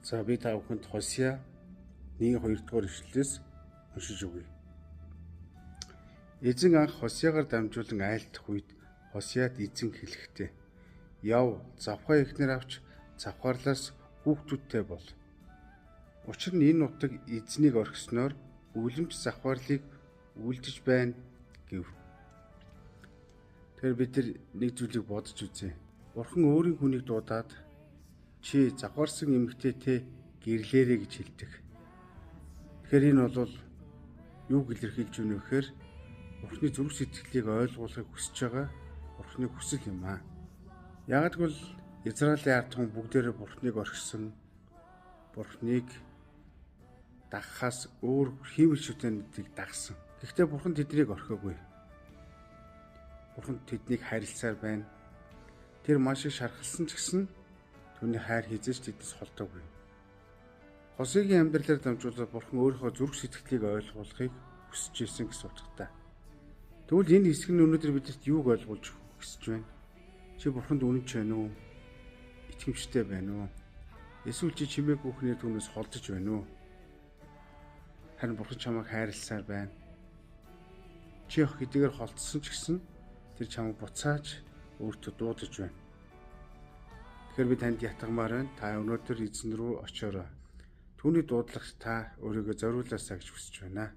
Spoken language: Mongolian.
За, би та бүхэнд Хосиа 1-2 дугаар ишлэлээс уншиж өгье. Эзэн анх Хосиагаар дамжуулан айлтах үед Хосиад эзэн хэлэхдээ: "Яв, завхаа эхнэр авч завхаарлаас хүүхдүүдтэй бол. Учир нь энэ нутаг эзнийг орхисноор өвлөмж завхаарлыг үлдэж байна" гэв. Тэгэхээр бид нар нэг зүйлийг бодож үзье. Бурхан өөрийн хүнийг дуудаад чи завхаарсан эмэгтэйтэй гэрлээрэй гэж хэлдэг. Тэгэхээр энэ бол юуг илэрхийлж байна вэ гэхээр Бурханы зүрх сэтгэлийг ойлгуулахыг хүсэж байгаа Бурханы хүсэл юм аа. Яг гэвэл Израилийн ард түмэн бүгдээрээ Бурханыг орхисон, Бурханыг дагахаас өөр хиймэл шүтэнүүдийг дагсан. Гэхдээ Бурхан тэднийг орхиогүй. Бурхан тэднийг хайрласаар байна. Тэр маш их шархалсан ч гэсэн түүний хайр хэзээ ч тэднээс холдоогүй. Хосигийн амьдралаар дамжуулаад Бурхан өөрийнхөө зүрх сэтгэлийг ойлгуулахыг хүсэж ирсэн гэсэн утгатай. Тэгвэл энэ хэсэг нь өнөөдөр бидэнд юуг ойлгуулж хүсэж байна? Чи Бурханд үнэнч байна уу? Итгэмжтэй байна уу? Эсвэл чи чимээгүй хүнээр түүнээс холдож байна уу? Харин Бурхан чамайг хайрласаар байна. Чи ох хэдийгээр холдсон ч гэсэн тэр чамайг буцааж өөртөө дуудаж байна. Тэгэхээр би танд ятгамаар байна. Та өнөөдөр эзэн рүү очоорой. Түүний дуудлагт та өөрийгөө зориулаасай гэж хүсэж байна.